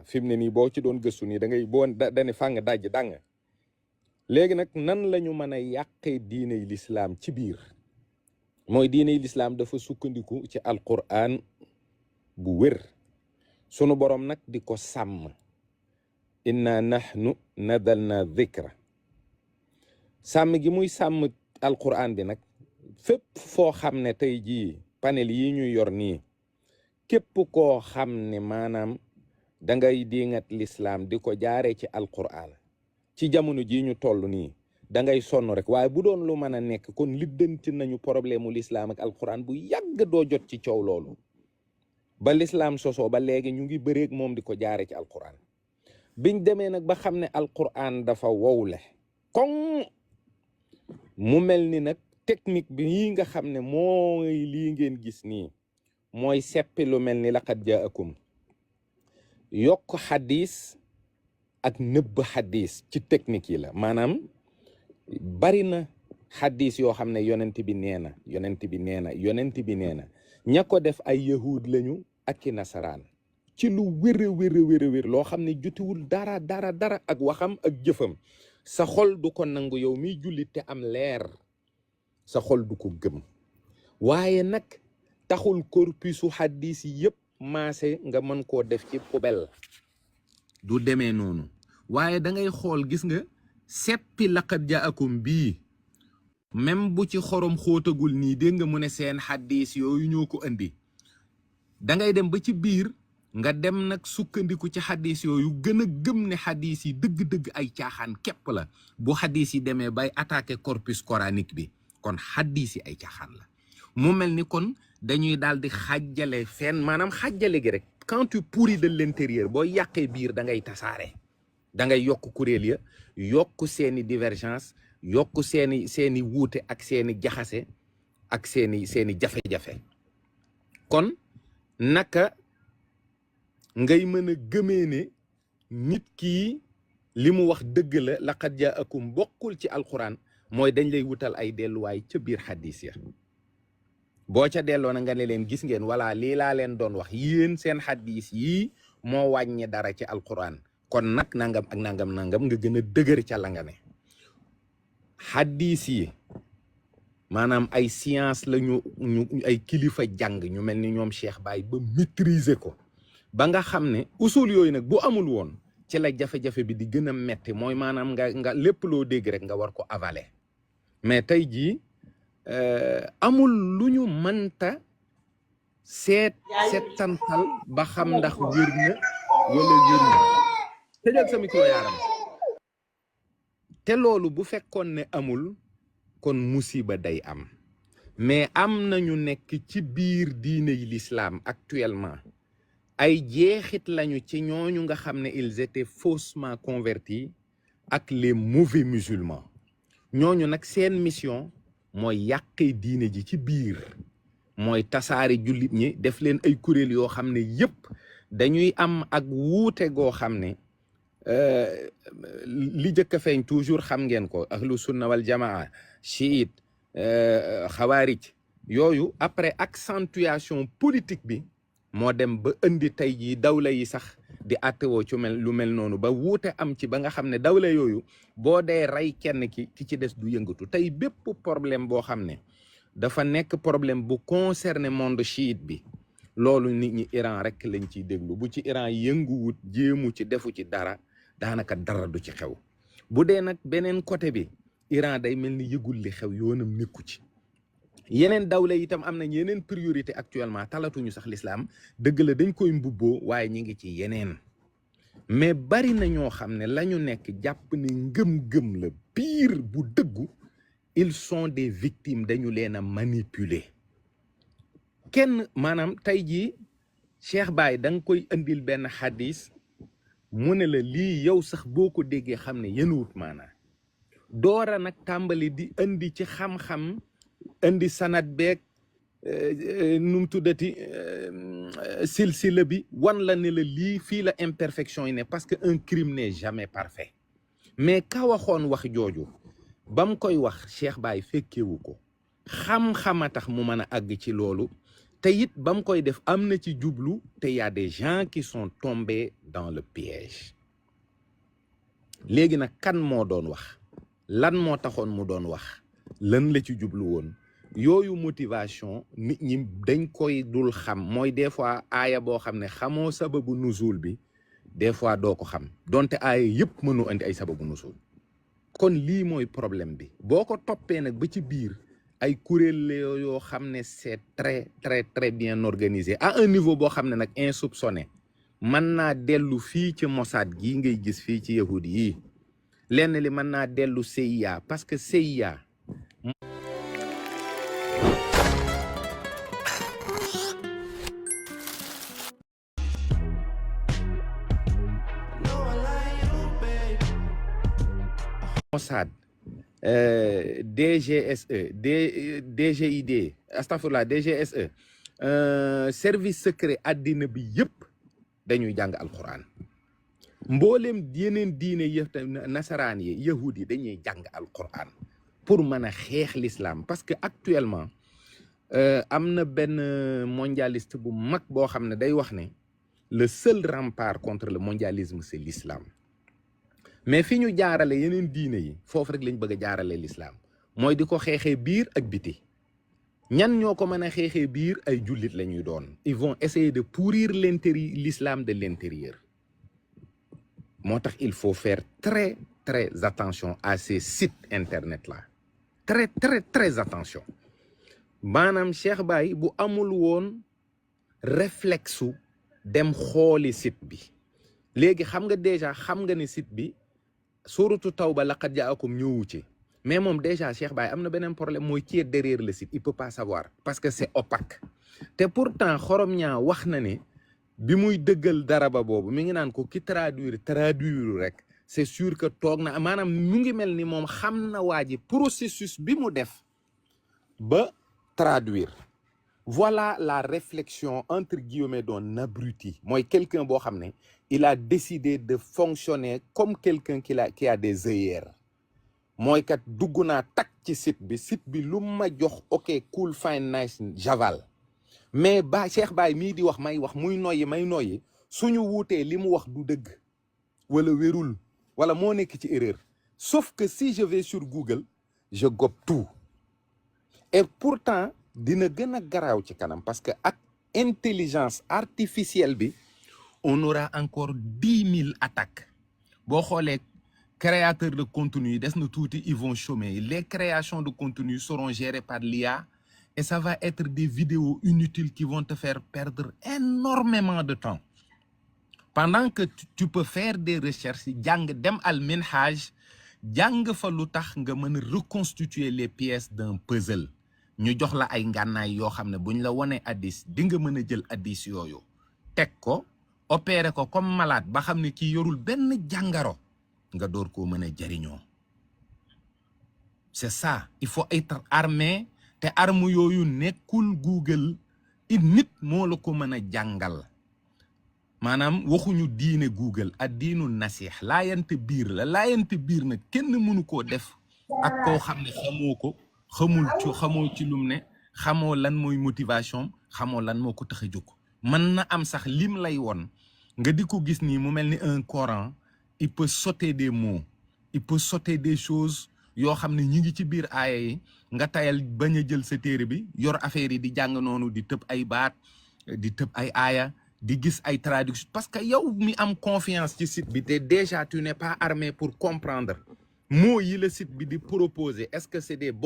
fi mu ne nii boo ci doon gëstu nii da ngay boo dane fàng dajj dàng. léegi nag nan la ñu mën a yàqee diiney lislaam ci biir mooy diiney lislaam dafa sukkandiku ci alquran bu wér sunu borom nag di ko sàmm inna nahnu nadalna dhikra sàmm gi muy sàmm alquran bi nag fépp foo xam ne tey jii panel yi ñuy yor nii képp koo xam ne maanaam dangay diingat lislaam di ko jaaree ci alquran ci jamono jii ñu toll nii dangay sonn rek waaye bu doon lu mën a nekk kon liddanti nañu problème mu lislaam ak alquran bu yàgg doo jot ci coow loolu ba lislaam sosoo ba léegi ñu ngi bëreeg moom di ko jaare ci alquran biñ demee nag ba xam ne alquran dafa wowle kon mu mel ni nag technique bi yi nga xam ne mooy lii ngeen gis nii mooy seppi lu mel ni laqad jaakum yokk xadis ak nëbb xadis ci technique yi la maanaam bari na xadis yoo xam ne yonent bi nee na yonent bi nee na ña ko def ay yahud lañu ak i nasaraan ci lu wér loo xam ne jotiwul dara ak waxam ak jëfam sa xol du ko nangu yow miy jullit te am leer sa xol du ko gëm waaye nag taxul corpusu xadis yi yëpp maase nga mën koo def ci poubelle du demee noonu waaye da ngay xool gis nga seppi laqad jaakum bii même bu ci xorom xóotagul nii dégg nga mu ne seen xadis yooyu ñoo ko indi da ngay dem ba ci biir nga dem nag sukkandiku ci xadis yooyu gën a gëm ne xadis yi dëgg-dëgg ay caaxaan képp la bu xadis yi demee bay attaquer corpus coranique bi kon xadis yi ay caaxaan la mu mel ni kon dañuy daal di xàjjale fenn maanaam xàjjale gi rek quand tu pourris de l'intérieur boo yàqee biir da ngay tasaare da ngay yokk kuréel ya yokk seeni divergence yokk seeni wuute ak seeni jaxase ak seeni jafe-jafe kon naka ngay mën a gëmee ne nit kii li mu wax dëgg la laqad jaakum bokkul ci alquran mooy dañ lay wutal ay delluwaay ca biir xadis ya boo ca delloo na nga ne leen gis ngeen wala lii laa leen doon wax yéen seen xadis yii moo wàññi dara ci alquran kon nag nangam ak nangam nga gën a dëgër ca la nga ne xadis yi maanaam ay science la ñu ay kilifa jàng ñu mel ni ñoom Cheikh Baye ba maîtriser ko ba nga xam ne usul yooyu nag bu amul woon ci la jafe-jafe bi di gën a metti mooy maanaam nga lépp loo dégg rek nga war ko avaler mais tey jii amul lu ñu mënta seetantal ba xam ndax wér na wala wér na tëjal sa micro yaaram te loolu bu fekkoon ne amul kon musiba day am mais am nañu nekk ci biir diine yi l'islam actuellement ay jeexit lañu ci ñooñu nga xam ne ils étaient faussement convertis ak les mauvais musulmans ñooñu nag seen mission mooy yàqee diine ji ci biir mooy tasaare jullit ñi def leen ay kuréel yoo xam ne yépp dañuy am ak wuute goo xam ne li jëkk a feeñ toujours xam ngeen ko ahlu sunna wal jamaa chiite xawaarij yooyu après accentuation politique bi moo dem ba indi tey jii dawla yi sax di attewoo ci lu mel noonu ba wuute am ci ba nga xam ne dawla yooyu boo dee rey kenn ki ci des du yëngatu tey bépp problème boo xam ne dafa nekk problème bu concerné monde chiite bi loolu nit ñi Iran rek lañ ciy déglu bu ci Iran yënguwut jéemu ci defu ci dara daanaka dara du ci xew bu dee nag beneen côté bi Iran day mel ni yëgul li xew yoonam nekku ci yeneen dawla itam am nañ yeneen priorité actuellement talatuñu sax l'islam dëgg la dañ koy mbubboo waaye ñi ngi ci yeneen mais bari na ñoo xam ne la ñu nekk jàpp ne ngëm-ngëm la pire bu dëggu ils sont des victimes dañu leen a manipuler kenn maanaam tey jii Cheikh Baye da nga koy indil benn xadis mu ne la lii yow sax boo ko déggee xam ne yenuwut maanaa doora nag tàmbali di indi ci xam-xam indi sanad beeg num tuddati silsila bi wan la ne la lii fii la imperfection yi ne parce que un crime n'est jamais parfait mais ka waxoon wax jooju bam koy wax Cheikh Baye fekkewu ko xam-xama tax mu mën a àgg ci loolu te it ba mu koy def am na ci jublu te y a des gens qui sont tombés dans le piège léegi nag kan moo doon wax lan moo taxoon mu doon wax lan la ci jublu woon yooyu motivation nit ñi dañ koy dul xam mooy des fois aaya boo xam ne xamoo sababu nuzul bi des fois doo ko xam donte aaya yëpp mënu andi ay sababu nuzul kon lii mooy problème bi boo ko toppee nag ba ci biir ay kuréel yoo xam ne c'est très très très bien organisé à un niveau boo xam ne nag insoupçonné mën naa dellu fii ci Mossad gii ngay gis fii ci yahudi yi lenn li mën naa dellu CIA parce que CIA Mossad DGSE DGID astafurlah DGSE service secret àddina bi yëpp dañuy jàng alquran mboolem yeneen diine yëpp nasaraan yi yahud yi dañuy jàng alquran pour mën a xeex l'islam parce que actuellement am na benn mondialiste bu mag boo xam ne day wax ne le seul rempart contre le mondialisme c'est l'islam mais fi ñu jaarale yeneen diine yi foofu rek lañ bëgg a jaarale l'islam mooy di ko xeexee biir ak biti ñan ñoo ko mën a xeexee biir ay jullit la ñuy doon ils vont essayer de pourrir l'islam de l'intérieur moo tax il faut faire très très attention à ces sites internet là très très très attention maanaam Cheikh Baye bu amul woon réflexe dem xooli site bi léegi xam nga déjà xam nga ne site bi suratu Tawba laqad jaakum ñëwu ci mais moom déjà Cheikh Baye am na beneen problème mooy qui est derrière le site il peut pas savoir parce que c'est opaque te pourtant xorom ñaa wax na ne bi muy dëggal daraba boobu mi ngi naan ko ki traduire rek c'est sûr que toog na maanaam mu ngi mel ni moom xam na waa ji processus bi mu def ba traduire voilà la réflexion entre guillemets d'un abruti mooy quelqu'un boo xam ne il a décidé de fonctionner comme quelqu'un qui a des œillères mooy kat dugg naa tak ci site bi lu ma jox ok cool fine nice javal mais ba Cheikh Baye mii di wax may wax muy noyyi may noyyi suñu wuutee li mu wax du dëgg wala wérul wala moo nekk ci erreur sauf que si je vais sur Google je gobe tout et pourtant dina gën a garaaw ci kanam parce que ak intelligence artificielle bi on aura encore 10 000 attaques boo xoolee créateurs de contenu yi des na tuuti ils vont chômer les créations de contenu seront gérées par l'IA et ça va être des vidéos inutiles qui vont te faire perdre énormément de temps pendant que tu peux faire des recherches jàng dem al minhaj jàng fa lu tax nga mën a reconstituer les pièces d'un puzzle ñu jox la ay ngànnaay yoo xam ne buñ la wone addis di nga mën a jël addis yooyu teg ko opérer ko comme malade ba xam ne kii yorul benn jàngaro nga door koo mën a jariñoo c'est ça il faut être armé te arme yooyu nekkul Google it nit moo la ko mën a jàngal maanaam waxuñu diine Google ak diinu nasix laayante biir la laayante biir nag kenn mënu koo def ak koo xam ne xamoo ko xamoo ci lum ne xamoo lan mooy motivation xamoo lan moo ko tax a jóg mën na am sax lim lay won nga di ko gis nii mu mel ni un Coran il peut sauter des mots il peut sauter des choses yoo xam ne ñi ngi ci biir aaya yi nga tayal bañ a jël sa téere bi yor affaire yi di jàng noonu di tëb ay baat di tëb ay aaya di gis ay traduction parce que yow mi am confiance ci site bi te déjà tu n'es pas armé pour comprendre mots yi la site bi di proposer est-ce que c'est des bons